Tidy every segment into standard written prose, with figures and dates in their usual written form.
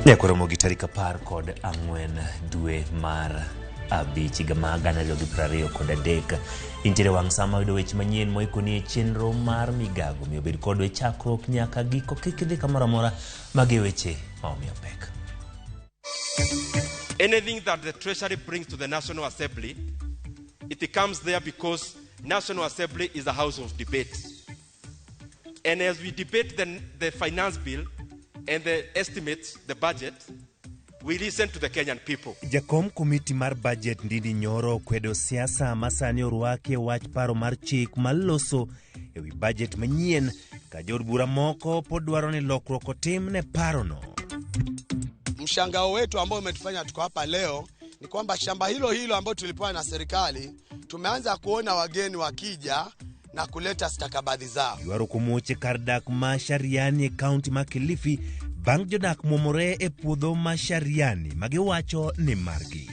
Nyakoromo gi tarik 14 dwe mar 5 higa mar 2023. Intiere wang' sama yudo weche manyien moikoni e chenro mar migago miyo bed kodwa e chakruok nyaka giko. Kik idhi kamoro amora, magi weche ma omiyo pek. Anything that the Treasury brings to the National Assembly, it comes there because National Assembly is a house of debate. And as we debate the finance bill and the estimates, the budget, we listen to the Kenyan people. Jakom komiti mar budget Ndindi Nyoro kwedo siasa ma sani orwaki e wach paro mar chik mar loso e wi budget manyien ka jood bura moko pod dwaro ni lokruok otim ne parono. Mshangao wetu ambao umetufanya tuko hapa leo ni kwamba shamba hilo hilo ambalo tulipewa na serikali, tumeanza kuona wageni wakija na kuleta stakabadhi zao. Ywaruok omuoch e kar dak ma Shariani e kaunti ma Kilifi bang' jodak muomore e puodho ma Shariani ma giwacho ni margi.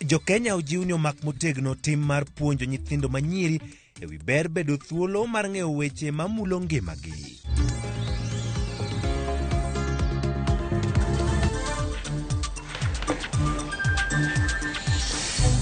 Jo-Kenya ojiw ni omak motegno tim mar puonjo nyithindo manyiri e wi ber bedo thuolo mar ng'eyo weche mamulo ngimagi.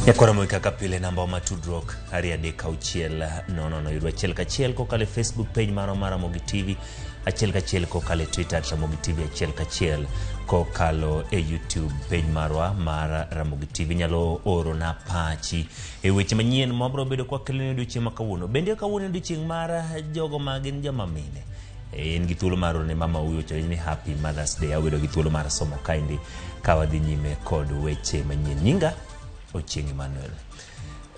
Nyakwara kaka pile namba ma tudruok 236 00 yudo achiel kachiel kokalo e Facebook page marwa mar Ramogi TV, achiel kachiel kokalo e Twitter at Ramogi TV, achiel kachiel kokalo e YouTube page marwa mar Ramogi TV. Inyalo oro na pachi e weche manyien ma wabiro bedo kwa keloni odiochieng' ma kawuono. Bende kawuono en odiochieng' mar jogo ma gin joma mine. En gi thuolo mar orone mama huyo wacho ni Happy Mother's Day. Abedo gi thuolo mar somo kaendi ka wadhi nyime kod weche manyien. Nyinga Ochieng' Emmanuel.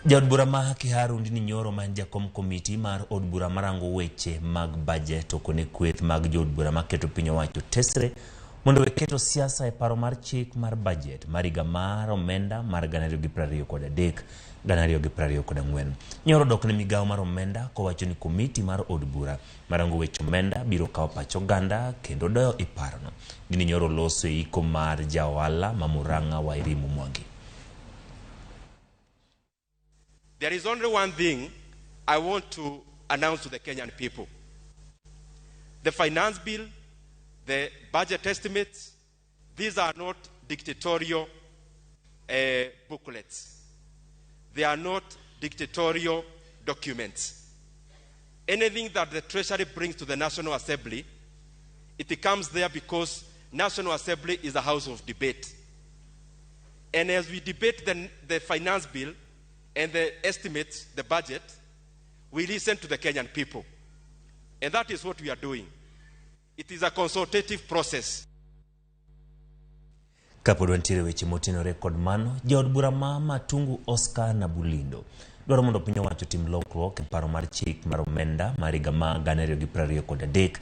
Jaod bura ma Kiharu Ndindi Nyoro ma en jakom komiti mar od bura marango weche mag budget okone kweth mag jood bura maketo piny owacho tesre mondo we keto siasa e paro mar chik mar budget mar higa mar omenda mar 2023 2024. Nyoro dok ne migawo mar omenda kowacho ni komiti mar od bura marango weche omenda biro kawo pach oganda kendo doyo i parono. Ndindi Nyoro loso e iko mar ja ohala ma Murang'a Wairimu Mwangi. There is only one thing I want to announce to the Kenyan people. The finance bill, the budget estimates, these are not dictatorial booklets. They are not dictatorial documents. Anything that the Treasury brings to the National Assembly, it comes there because National Assembly is a house of debate. And as we debate the finance bill and the estimates, the budget, we listen to the Kenyan people. And that is what we are doing. It is a consultative process. Kapod wantiere weche motenore kod mano, jaod bura ma Matungu Oscar Nabulindo dwaro mondo piny owacho otim lokruok e paro mar chik mar omenda mar higa mar 2023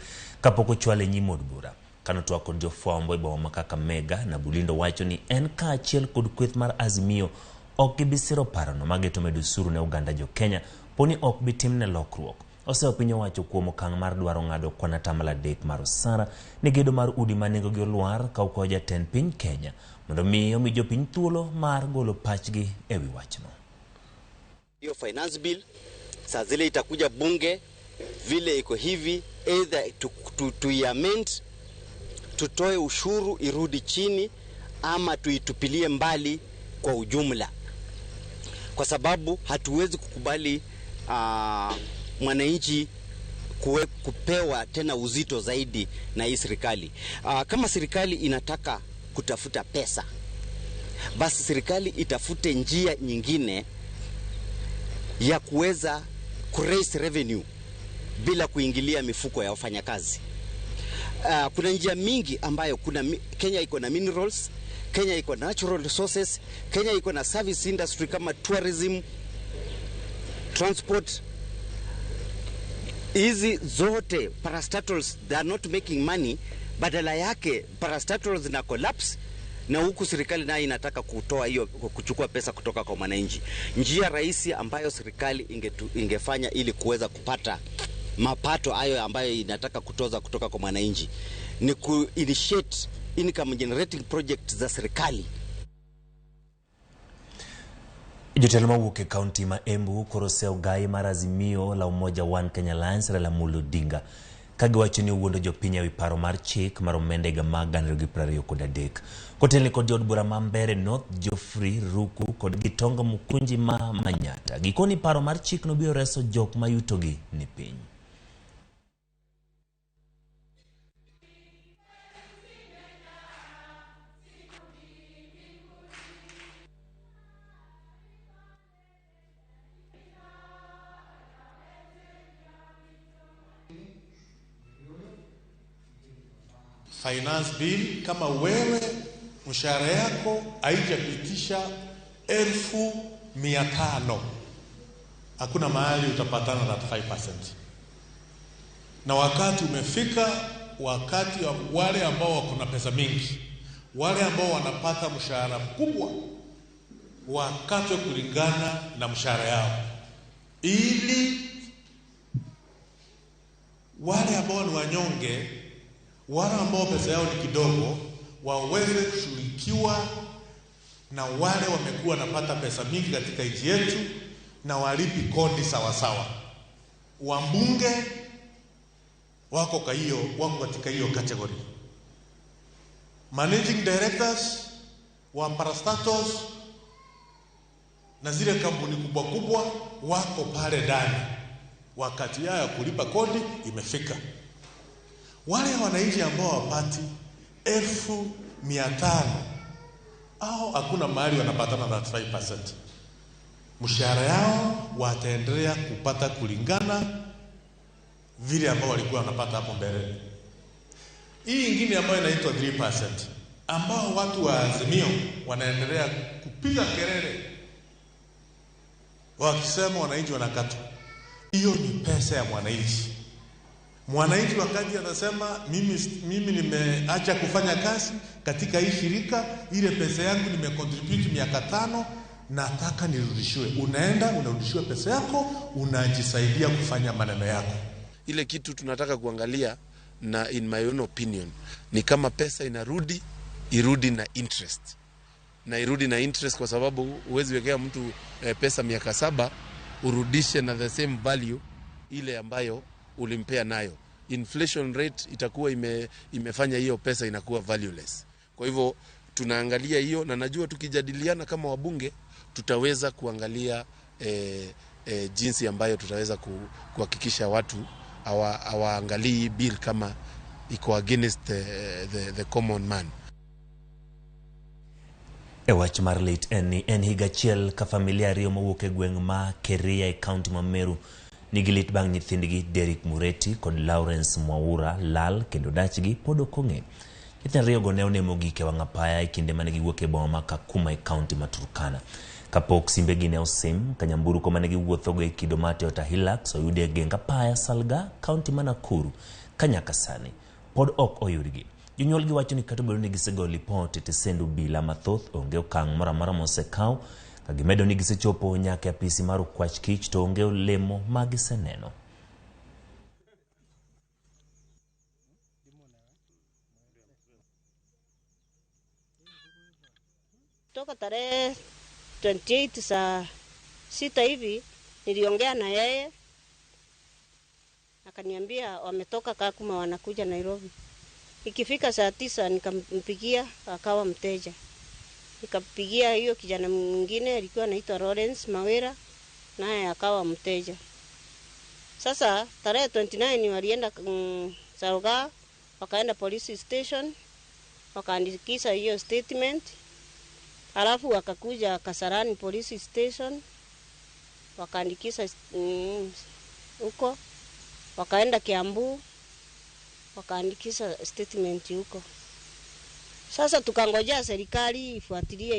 kapok ochwale e nyim od bura. Kanotwak kod jofwambo e boma ma Kakamega, Nabulindo wacho ni en kaachiel kod kweth mar Azimio ok gibi siro parono mageto medo osuru ne oganda jo Kenya poni ok bi timne lokruok. Oseyo piny owacho kuom okang' mar dwaro ng'ado kwan atamalo 3 mar osara ne gedo mar udi ma nengogi olwar ka okwayo jatend piny Kenya mondo mi omi jopiny thuolo mar golo pachgi e wi wachno. Hiyo finance bill saa zile itakuja bunge vile iko hivi, either tuiamend, tutoe ushuru irudi chini, ama tuitupilie mbali kwa ujumla, kwa sababu hatuwezi kukubali mwananchi kupewa tena uzito zaidi na hii serikali. Kama serikali inataka kutafuta pesa, basi serikali itafute njia nyingine ya kuweza kuraise revenue bila kuingilia mifuko ya wafanyakazi. Kuna njia mingi ambayo kuna Kenya iko na minerals, Kenya iko na natural resources, Kenya iko na service industry kama tourism, transport. Hizi zote parastatals, they are not making money. Badala yake parastatals zina collapse, na huku serikali nayo inataka kutoa hiyo, kuchukua pesa kutoka kwa mwananchi. Njia rahisi ambayo serikali ingefanya ili kuweza kupata mapato hayo ambayo inataka kutoza kutoka kwa mwananchi ni ku initiate income generating project za serikali. Jotelo mawuok e kaunti ma Embu koro oseyo gai mar Azimio la Umoja One Kenya Alliance Raila Amolo Odinga ka giwacho ni owuondo jopiny ewi paro mar chik mar omenda higa mag 2023. Kotelne kod jood bura ma Mbeere North Geoffrey Ruku kod Gitonga Mukunji ma Manyata. Gikoni paro mar chikno biro reso jok ma yutogi ni piny. Finance bill, kama wewe mshahara yako haijapitisha 500,000, hakuna mahali utapatana na 5%. Na wakati umefika, wakati wale ambao wako na pesa mingi, wale ambao wanapata mshahara mkubwa, wakatwe kulingana na mshahara yao, ili wale ambao ni wanyonge, wale ambao pesa yao ni kidogo, waweze kushughulikiwa na wale wamekuwa wanapata pesa mingi katika nchi yetu na walipi kodi sawa sawa. Wabunge wako kwa hiyo, wako katika hiyo category. Managing directors wa parastatals na zile kampuni kubwa kubwa wako pale ndani. Wakati yao ya kulipa kodi imefika. Wale wananchi ambao wapati 500,000 au hakuna mahali wanapatana na 5%, mshahara yao wataendelea kupata kulingana vile ambao walikuwa wanapata hapo mbele. Hii ingine ambayo inaitwa 3%, ambao watu wa Azimio wanaendelea kupiga kelele wakisema wananchi wanakatwa, hiyo ni pesa ya mwananchi. Mwananchi wakati anasema mimi nimeacha kufanya kazi katika hii shirika, ile pesa yangu nimecontribute miaka 5, nataka nirudishiwe. Unaenda unarudishiwa pesa yako, unajisaidia kufanya maneno yako. Ile kitu tunataka kuangalia, na in my own opinion, ni kama pesa inarudi, irudi na interest. Na irudi na interest kwa sababu huwezi wekea mtu pesa miaka 7 urudishe na the same value ile ambayo ulimpea nayo. Inflation rate itakuwa imefanya hiyo pesa inakuwa valueless. Kwa hivyo tunaangalia hiyo, na najua tukijadiliana kama wabunge tutaweza kuangalia jinsi ambayo tutaweza kuhakikisha watu hawaangalii bill kama iko against the common man. E wach mar lit en ni en higa achiel ka familia ariyo mowuok e gweng' ma Keria e kaunti ma Meru nigi lit bang' nyithindgi Derrick Mureti kod Lawrence Mwaura lal kendo dachgi pod ok ong'e. Nyithindo ariyogo ne onemo gik e wang' apaya e kinde mane giwuok e boma ma Kakuma e kaunti ma Turkana. Kapok simbegi ne osim, kanyamburko mane giwuothogo e kido mar Toyota Hilux oyudi e geng apaya Salga, kaunti ma Nakuru, ka nyaka sani pod ok oyudgi. Jonyuolgi wacho ni kata obedo ni gisegolo lipot e tesend obila mathoth, onge okang' moro amora mosekaw. Ka gimedo ni gisechopo nyaka e apisi mar okwach kich to onge olemo ma giseneno. Toka tarehe 28 saa 6 hivi niliongea na yeye, akaniambia wametoka Kakuma wanakuja Nairobi. Ikifika saa 9 nikampigia, akawa mteja. Nikampigia hiyo kijana mwingine alikuwa anaitwa Lawrence Mawera, naye akawa mteja. Sasa tarehe 29 walienda Salga, wakaenda police station, wakaandikisha hiyo statement. Halafu wakakuja Kasarani police station, Wakaandikisha huko, wakaenda Kiambu wakaandikisha statement huko. Sasa tukangojea serikali ifuatilie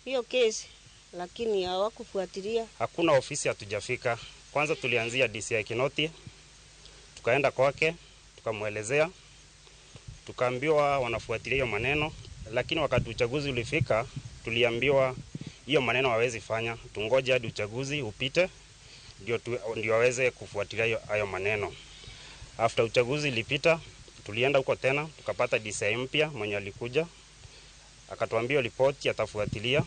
hiyo kesi, lakini hawakufuatilia. Hakuna ofisi hatujafika. Kwanza tulianzia DCI Kinoti, tukaenda kwake, tukamwelezea, tukaambiwa wanafuatilia hiyo maneno, lakini wakati uchaguzi ulifika tuliambiwa hiyo maneno hawezi fanya, tungoje hadi uchaguzi upite ndio waweze kufuatilia hayo maneno. After uchaguzi ilipita, tulienda huko tena tukapata DCI mpya mwenye alikuja akatuambia ripoti atafuatilia,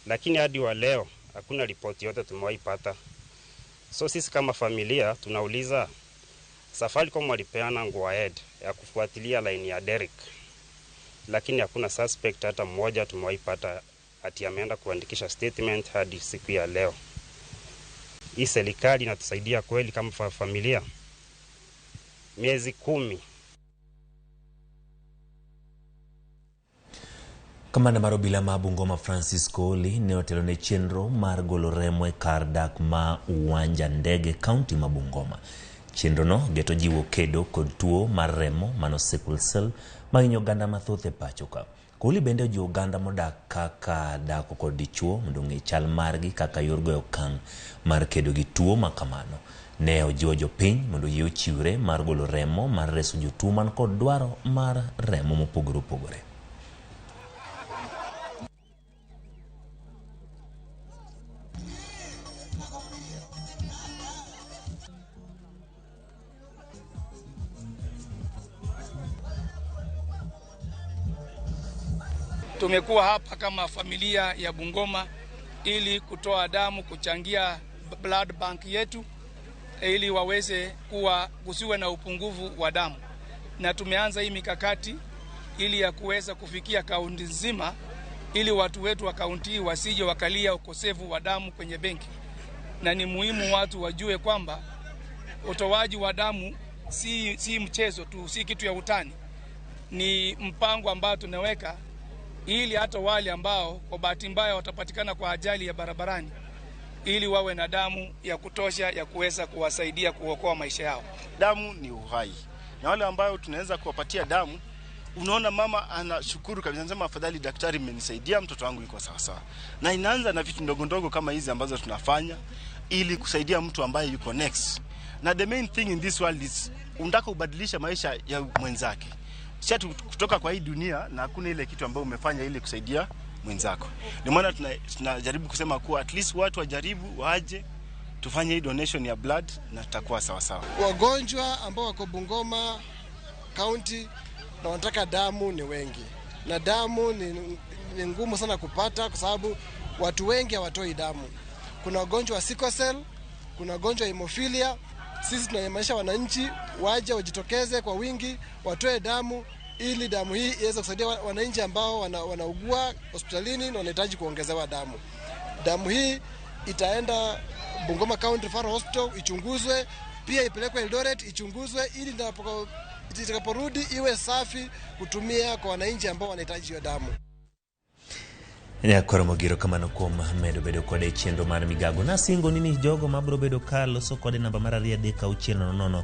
lakini hadi wa leo hakuna ripoti yote tumewahi pata. So sisi kama familia tunauliza, Safaricom walipeana go ahead ya kufuatilia line ya Derek, lakini hakuna suspect hata mmoja tumewahi pata ati ameenda kuandikisha statement hadi siku ya leo. Hii serikali inatusaidia kweli kama familia? Miezi 10. Kamanda mar obila ma Bungoma Francis Kooli ne otelo ne chenro mar golo remo e kar dak ma Uwanja Ndege kaunti ma Bungoma. Chenro no geto jiwo kedo kod tuo mar remo mano sickle cell mahinyo oganda mathoth e pacho ka. Kooli bende ojiwo oganda modak kaka dhako kod dichuo mondo ong'e chal margi kaka yor goyo okang' mar kedo gi tuo ma kamano. Ne ojiwo jopiny mondo oyie ochiwre mar golo remo mar reso jotuo man kod dwaro mar remo mopogore opogore. Tumekuwa hapa kama familia ya Bungoma ili kutoa damu, kuchangia blood bank yetu ili waweze kuwa kusiwe na upungufu wa damu. Na tumeanza hii mikakati ili ya kuweza kufikia kaunti nzima ili watu wetu wa kaunti wasije wakalia ukosefu wa damu kwenye benki. Na ni muhimu watu wajue kwamba utoaji wa damu si mchezo tu, si kitu ya utani. Ni mpango ambao tunaweka ili hata wale ambao kwa bahati mbaya watapatikana kwa ajali ya barabarani ili wawe na damu ya kutosha ya kuweza kuwasaidia kuokoa maisha yao. Damu ni uhai, na wale ambao tunaweza kuwapatia damu, unaona mama anashukuru kabisa, anasema afadhali daktari mmenisaidia, mtoto wangu yuko sawa sawa. Na inaanza na vitu ndogo ndogo kama hizi ambazo tunafanya ili kusaidia mtu ambaye yuko next. Na the main thing in this world is unataka ubadilisha maisha ya mwenzake. Sio kutoka kwa hii dunia na hakuna ile kitu ambayo umefanya ili kusaidia mwenzako. Ndio maana tunajaribu kusema kuwa at least watu wajaribu waje tufanye hii donation ya blood na tutakuwa sawa sawa. Wagonjwa ambao wako Bungoma County na wanataka damu ni wengi. Na damu ni ngumu sana kupata kwa sababu watu wengi hawatoi damu. Kuna wagonjwa wa sickle cell, kuna wagonjwa wa hemophilia. Sisi tunaimarisha wananchi waje wajitokeze kwa wingi watoe damu ili damu hii iweze kusaidia wananchi ambao wanaugua hospitalini na wanahitaji kuongezewa damu. Damu hii itaenda Bungoma County Referral Hospital ichunguzwe, pia ipelekwe Eldoret ichunguzwe ili itakaporudi iwe safi kutumia kwa wananchi ambao wanahitaji hiyo damu. Nyakoro Mogiro kamano kuom medo bedo kode chenro mar migago. Nasingo nini jogo mabiro bedo ka loso kode namba mar 2 3 6 0 0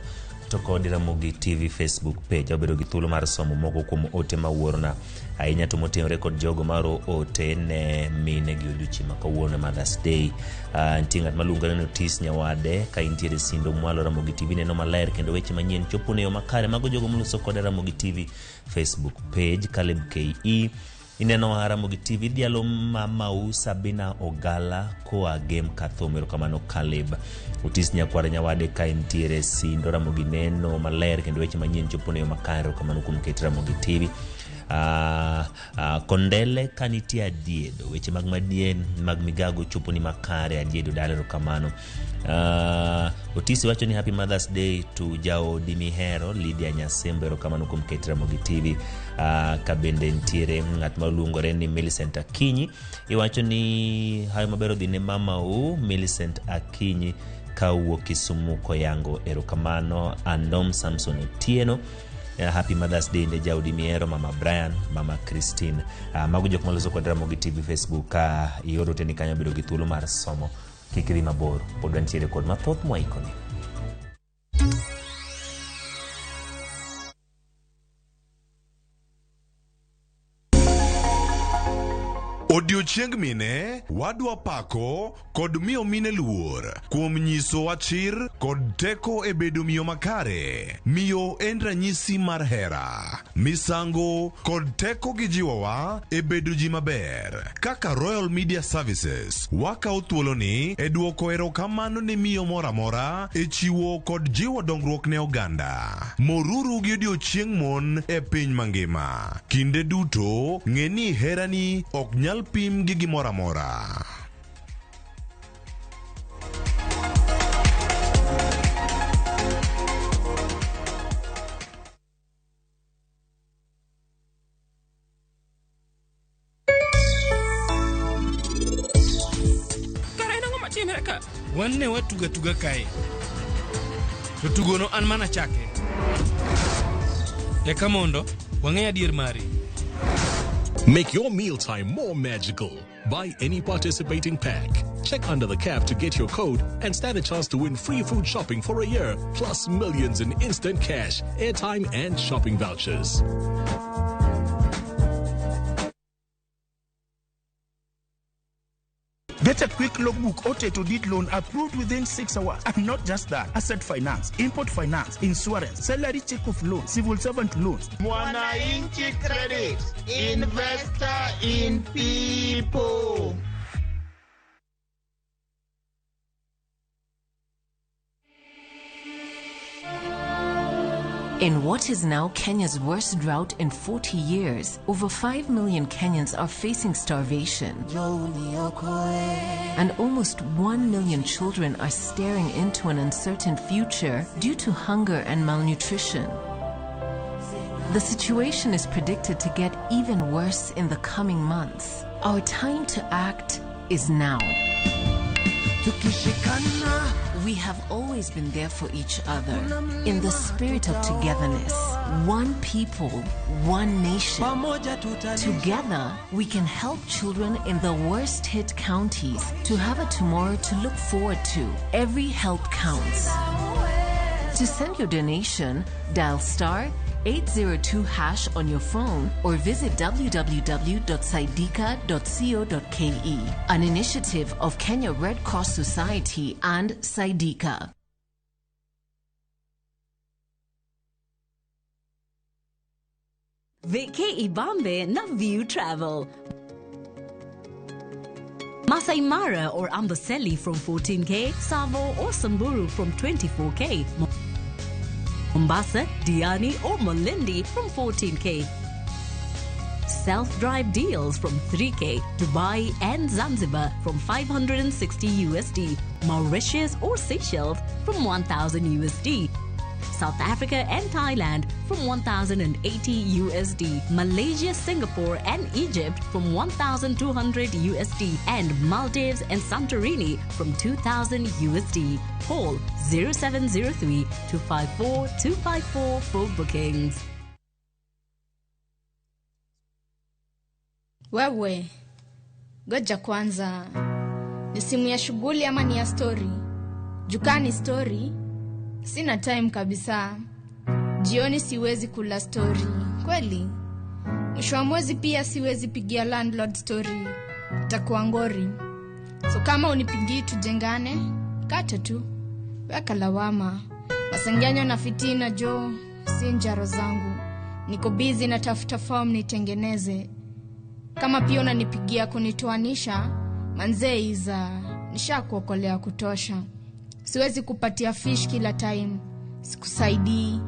to kod Ramogi TV Facebook page. Abedo gi thuolo mar somo moko kuom ote ma wuorona ahinya to motenore kod jogo maro ote ne mine gi odiochieng' ma kawuono Mother's Day. Nitie ng'at maluongore ni Otis Nyawade ka intiere Sindo Mwalo. Ramogi TV neno maler kendo weche manyien chopo ne yo makare. Mago jogo moloso kode Ramogi TV Facebook page. Caleb KE ineno Ramogi TV dialo mamau Sabina Ogala koa Game Kathom. Erokamano Caleb. Otis Nyakware Nyawade ka intiere Sindo. Ramogi neno maler kendo weche manyien chopo ne yo makare. Erokamano kuom ket Ramogi TV. Kondele ka nitie Adiedo, weche mag madien mag migago chopo ni makare Adiedo dala. Erokamano. Otisi wacho ni happy Mother's Day to jaodi mihero Lydia Nyasembo. Erokamano kuom ket Ramogi TV. Ka bende nitiere ng'at ma luongore ni Millicent Akinyi, iwacho ni hayo maber odhi ne mamau Millicent Akinyi kawuok Kisumu Koyango. Erokamano. Andom Samson Otieno, happy Mother's Day ne jaodi mihero Mama Brian, Mama Christine. Mago jok maloso kod Ramogi TV Facebook. Ka ioro teni kanyo bedo gi thuolo mar somo Kik idhi mabor, pod wantiere kod mathoth mwaikoni. Odiochieng mine wadwa pako kod miyo mine luor kuom nyisowa chir kod teko e bedo miyo makare. Miyo en ranyisi mar hera, misango kod teko gi jiwowa e bedo ji maber. Kaka Royal Media Services, wakawo thuoloni e duoko erokamano ne miyo moro amora e chiwo kod jiwo dongruok ne oganda. Moruru gi odiochieng mon e piny mangima. Kinde duto, ng'e ni herani ok nyal pim gi gimoro amora. Kara en ang'o matimre ka? Wan ne watuga tuga kae. To tugono an mana chake. Eka mondo wang'e adier mari. Make your mealtime more magical. Buy any participating pack. Check under the cap to get your code and stand a chance to win free food shopping for a year, plus millions in instant cash, airtime, and shopping vouchers. Get a quick logbook or title deed loan approved within 6 hours. And not just that, asset finance, import finance, insurance, salary check off loan, civil servant loans. Mwananchi Credit, investor in people. In what is now Kenya's worst drought in 40 years, over 5 million Kenyans are facing starvation. And almost 1 million children are staring into an uncertain future due to hunger and malnutrition. The situation is predicted to get even worse in the coming months. Our time to act is now. We have always been there for each other in the spirit of togetherness. One people, one nation. Together, we can help children in the worst hit counties to have a tomorrow to look forward to. Every help counts. To send your donation, dial *802# on your phone or visit www.saidika.co.ke. An initiative of Kenya Red Cross Society and Saidika. Vacay Ibambe na View Travel. Masai Mara or Amboseli from 14K, Tsavo or Samburu from 24K. Mombasa, Diani or Malindi from 14K. Self-drive deals from 3K, Dubai and Zanzibar from 560 USD, Mauritius or Seychelles from 1000 USD. South Africa and Thailand from 1080 USD, Malaysia, Singapore and Egypt from 1200 USD, and Maldives and Santorini from 2000 USD. Call 0703 254 254 for bookings. Wewe, goja kwanza. Ni simu ya shughuli ama ni ya story? Juu ka ni story, sina time kabisa. Jioni siwezi kula story. Kweli? Mwisho wa mwezi pia siwezi pigia landlord story. Itakuwa ngori. So kama unipigii tujengane, kata tu. Weka lawama. Masengenyo na fitina jo, si njaro zangu. Niko busy natafuta form nitengeneze. Kama pia unanipigia kunitoanisha, manzee iza, nishakuokolea kutosha. Siwezi kupatia fish kila time, sikusaidii.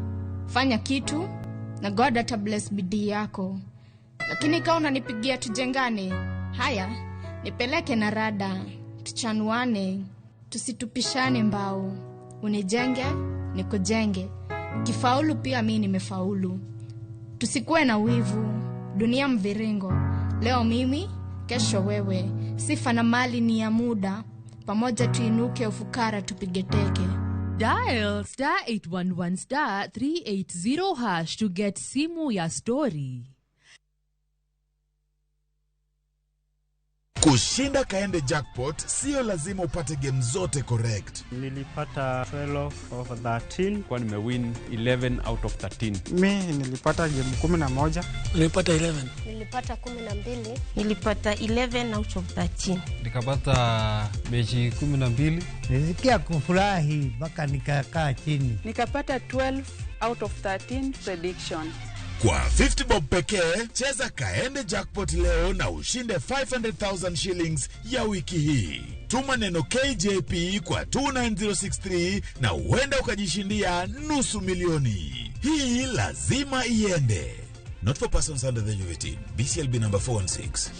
Fanya kitu na God ata bless bidii yako. Lakini kama unanipigia tujengane, haya, nipeleke na rada, tuchanuane, tusitupishane mbao. Unijenge, nikujenge. Kifaulu pia mi nimefaulu. Tusikuwe na wivu, dunia mviringo. Leo mimi, kesho wewe. Sifa na mali ni ya muda. Pamoja tuinuke ufukara tupige teke. Dial *811*380# to get Simu ya Story. Kushinda Kaende Jackpot sio lazima upate game zote correct. Nilipata 12 over 13. Kwa nimewin 11 out of 13. Mi nilipata game 11. Nilipata 11. Nilipata 12. Nilipata 11 out of 13. Nikapata mechi 12. Nilisikia kufurahi mpaka nikakaa chini. Nikapata 12 out of 13 prediction. Kwa 50 bob pekee, cheza Kaende Jackpot leo na ushinde 500,000 shillings ya wiki hii. Tuma neno KJP kwa 29063 na huenda ukajishindia 500,000. Hii lazima iende. Not for persons under the age of 18. BCLB number 416.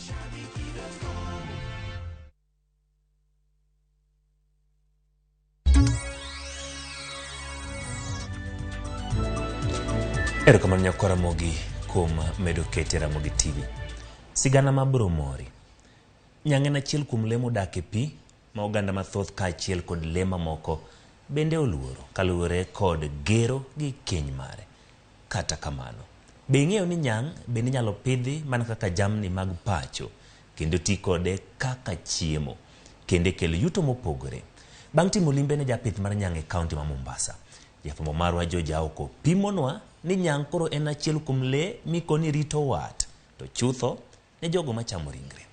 Erokamano nyakwa Ramogi kuom medo kete Ramogi TV. Sigana ma biro mori. Nyang' en achiel kuom lee modak e pi ma oganda mathoth kaachiel kod lee mamoko bende oluoro kaluwore kod gero gi keny mare. Kata kamano, be ing'eyo ni nyang' bende inyalo pidhi mana kaka jamni mag pacho kendo ti kode kaka chiemo kendo kel yuto mopogore. Bang' timo limbe ne japith mar nyang' e kaunti ma Mombasa, jafwambo marwa George Aoko pimonwa ni nyang' koro en achiel kuom lee mikoni rito wat, to chutho ne jogo machamo ringre.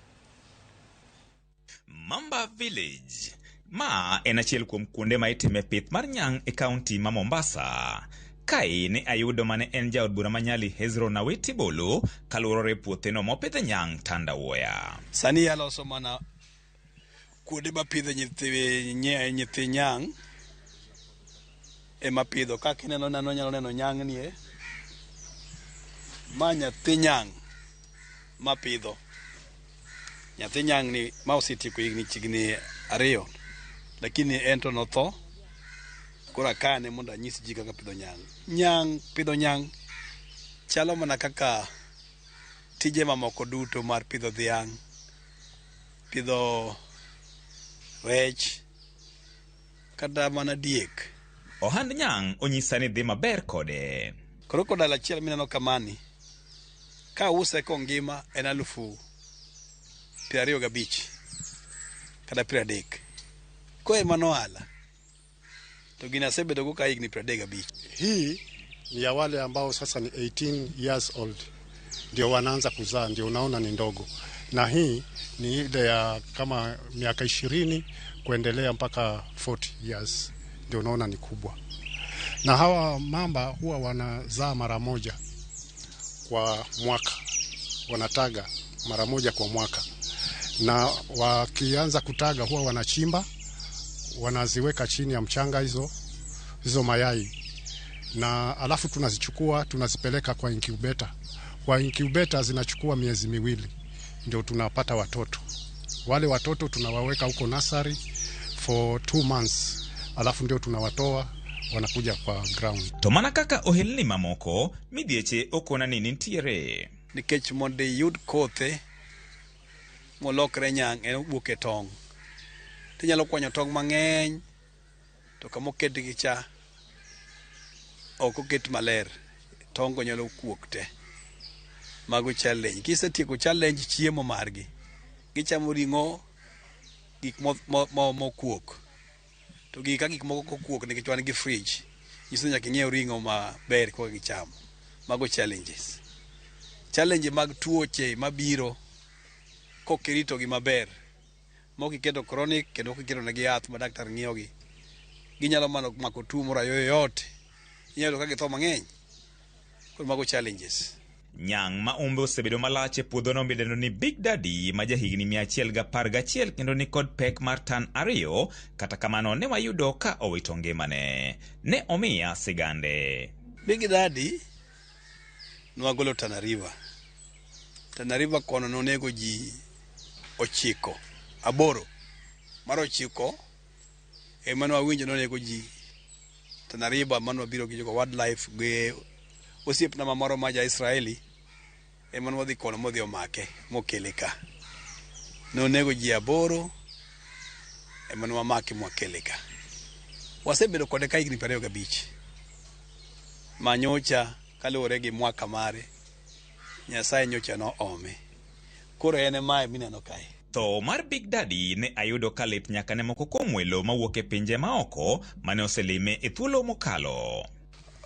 Mamba Village. Ma en achiel kuom kuonde ma itime pith mar nyang' e kaunti ma Mombasa. Kae ne ayudo mane en jaod bura ma Nyali Hezron Awiti Bolo kaluwore puotheno mopidhe nyang' Tandawuoya. Sani aloso mana kuonde mapidhe nyithi nyang' ema pidho. Kaka ineno nano nyalo neno nyang' nie. Ma nyathi nyang' mapidho. Nyathi nyang' ni ma osetieko higni chiegni 2, lakini en to notho. Koro akane mondo anyis ji kaka pidho nyang'. Nyang' pidho nyang' chalo mana kaka tije mamoko duto mar pidho dhiang', pidho rech, kata mana diek. Ohand nyang' onyisa ni dhi maber kode. Koro kodala achiel mineno kamani, ka use kongima en 25,000 kata 30. Koro ema ohala. To gini asebedo go ka higni 35. Hii ni ya wale ambao sasa ni 18 years old ndio wanaanza kuzaa, ndio unaona ni ndogo, na hii ni ile ya kama miaka 20 kuendelea mpaka 40 years ndio unaona ni kubwa. Na hawa mamba huwa wanazaa mara moja kwa mwaka, wanataga mara moja kwa mwaka, na wakianza kutaga huwa wanachimba, wanaziweka chini ya mchanga hizo mayai, na alafu tunazichukua tunazipeleka kwa incubator. Kwa incubator zinachukua miezi 2 ndio tunapata watoto. Wale watoto tunawaweka huko nursery for 2 months, alafu ndio tunawatoa wanakuja kwa ground. To mana kaka ohelni mamoko, midhieche okona ni nitiere. Nikech mondo iyud kothe molokre nyang' en owuok e tong'. Tinyalo kwanyo tong' mang'eny to kama oketgi cha ok oket maler, tong' go nyalo kuok te. Mago challenge. Kisetieko challenge chiemo margi, gichamo ring'o, gik mokuok. To gik ka gik moko kokuok nikech wan gi fridge, nyiso ni nyaka ing'iew ring'o maber koka gichamo. Mago challenges. Challenge mag tuoche mabiro kokiritogi maber, mok iketo chronic kendo ok iketo negi yath ma daktar ng'iyogi, ginyalo mana mako tuo moro yoyote, inyalo yudo ka githo mang'eny. Koro mago challenges. Nyang' ma umbe osebedo malach e puodhono midendo ni Big Daddy ma jahigni 111 kendo ni kod pek mar tan 2, kata kamano ne wayudo ka owito ngimane. Ne omiya sigande. Big Daddy nwagolo Tana River. Tana River kono nonego ji 9, 8. Mar 9 ema nwawinjo nonego ji Tana River, mano wabiro gi jogo wildlife gi osiepna mamoro ma ja Israeli ema nwadhi kono modhi omake mokele ka. Nonego ji 8 ema nwamake mwakele ka. Wasebedo kode ka higni 25. Manyocha kaluwore gi mwaka mare, Nyasaye nyocha noome. Koro en e mae mineno kae. Tho mar Big Daddy ne ayudo ka lit nyaka ne moko kuom welo mawuok e pinje maoko mane oselime e thuolo mokalo.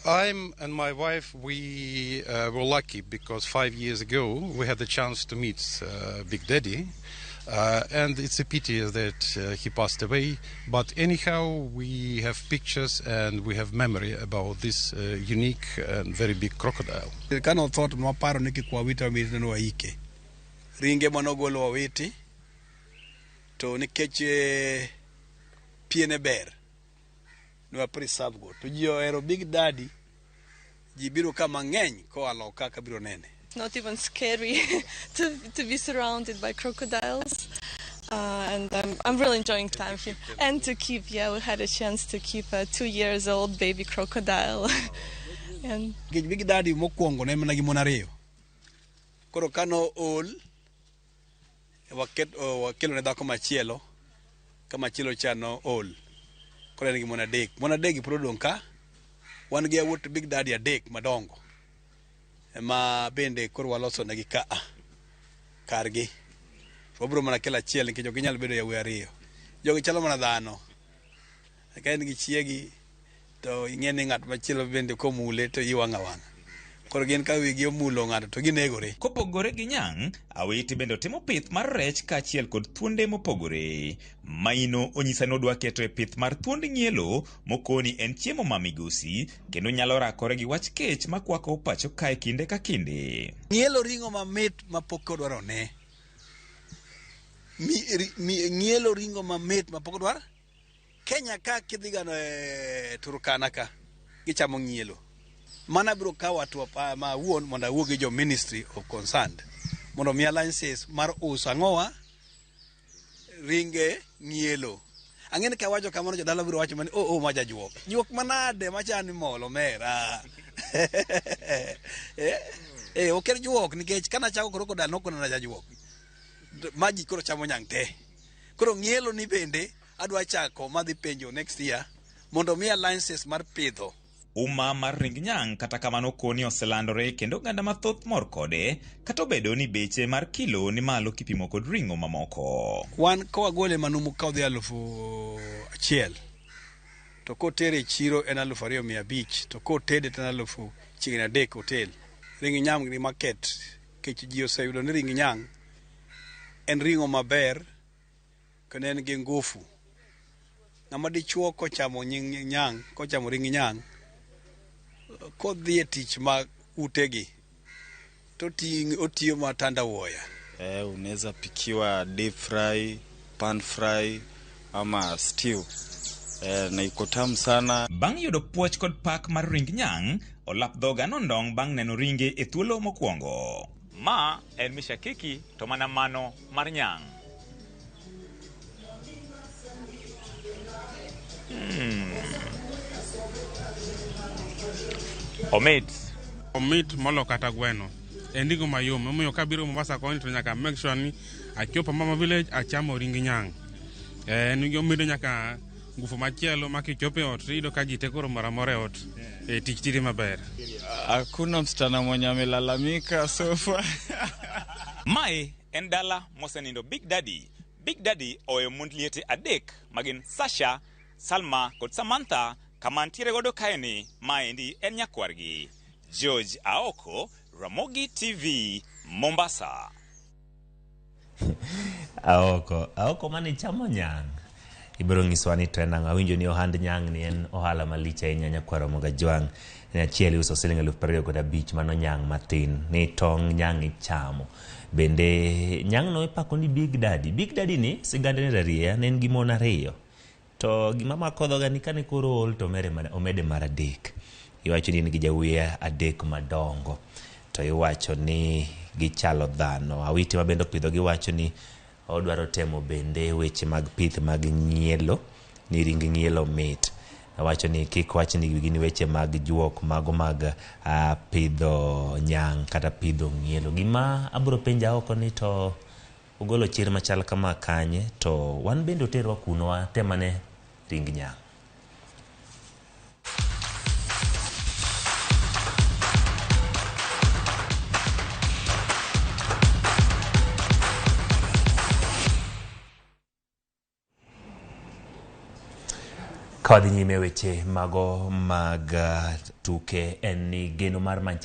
I'm and my wife, we were lucky because 5 years ago we had the chance to meet Big Daddy, and it's a pity that he passed away. But anyhow, we have pictures and we have memory about this unique and very big crocodile. Kano thought nwaparo ni kik wawit awita ni waike. Ringe manogolo wawiti to nikech piene ber nwa preserve go. To ji ohero Big Daddy, ji biro ka mang'eny koa loka ka biro nene. Not even scary to be surrounded by crocodiles, and I'm really enjoying time here. And to keep, yeah, we had a chance to keep a 2-year-old baby crocodile. And Nikech Big Daddy mokwongo ne mana gi mon ariyo. Koro kano ol, wakelo ne dhako machielo, ka machielo cha no ol. Koro en gi mon adek. Mon adek gi pod odong' ka, wan gi yawuot Big Daddy adek madongo. Ma bende koro waloso negi ka kargi. Wabiro mana kelo achiel nikech ok ginyal bedo yawuoyi ariyo. Jogi chalo mana dhano. Ka en gi chiegi to ing'e ni ng'at machielo bende komule to iyi wang' awang'a. Koro gin ka wigi omulo ng'ato to ginegore. Kopogore gi nyang', Awiti bende otimo pith mar rech kaachiel kod thuonde mopogore. Maino onyisa ni odwa keto e pith mar thuond ng'ielo mokoni en chiemo ma migosi kendo nyalo rakore gi wach kech makwako pacho kae kinde ka kinde. Ng'ielo ring'o mamit mapok odwaro ne. Ng'ielo ring'o mamit mapok odwar. Kenya ka kidhi gano e Turkana ka gichamo ng'ielo. Mana biro kawo hatua ma awuon mondo awuo gi jo Ministry of Concerned mondo omiya license mar uso ang'owa ringe ng'ielo. Ang'e ni kawacho kamano jodala biro wacho mani oh ma jajuok. Juok manade machani molo mera. Ok en juok nikech kana chako crocodile nokona na jajuok. Ma ji koro chamo nyang' te. Koro ng'ielo ni bende adwa chako madhi penjo next year mondo omiya license mar pidho. Uma mar ring nyang' kata kamano koni oselandore kendo oganda mathoth mor kode kata obedo ni beche mar kilo ni malo kipimo kod ring'o mamoko. Wan ka wagole manumu ka odhi 1,000 to kotere e chiro en 2,500 to kotede to en 3,300 hotel. Ring nyang' ni market kech ji oseyudo ni ring nyang' en ring'o maber kendo en gi ngufu. Ng'ama dichuo kochamo nyang' kochamo ring nyang' kodhi e tich ma utegi to otiyo matanda wuoya. Unaweza pikiwa deep fry, pan fry ama stew. Na iko tamu sana. Bang' yudo puoch kod pak mar ring nyang', olap dhoga nondong' bang' neno ringe e thuolo mokwongo. Ma en mishakiki to mana mano mar nyang'. Omit. Omit molo kata gweno. En ring'o mayom, omiyo kabiro Mombasa koni to nyaka make sure ni achopo Mama Village achamo ring nyang'. En omedo nyaka ngufu machielo ma kichopo e ot iyudo ka ji te koro mor amora e ot. Tich tire maber. Hakuna msichana mwenye amelalamika so far. Mae en dala mosenindo Big Daddy. Big Daddy oweyo mond liete adek magin Sasha, Salma kod Samantha kama ntiere godo kaeni maendi en nyakwargi. George Aoko, Ramogi TV, Mombasa. Aoko mane chamo nyang'. Ibiro nyiswa ni to en ang'o. Awinjo ni ohand nyang' ni en ohala malich ahinya nyakwar Ramogi Jwang'. En achiel iuso siling 25,000 mano nyang' matin. Ni tong' nyang' ichamo. Bende nyang' no ipako ni Big Daddy. Big Daddy ni sigande ne rarieya ne en gi mon ariyo. To gima mako dhoga ni kane koro ool to omede mar adek. Iwacho ni en gi jawuoyi adek madongo. To iwacho ni gichalo dhano. Awiti ma bende opidho giwacho ni odwaro temo bende weche mag pith mag ng'ielo, ni ring ng'ielo mit. Awacho ni kik wach ni gin weche mag juok mago mag pidho nyang' kata pidho ng'ielo. Gima abiro penja oko ni to ogolo chir machal kama kanye to wan bende oterwa kuno watemane ring nyang'. Ka wadhi nyime weche mago mag tuke en ni geno mar Manchester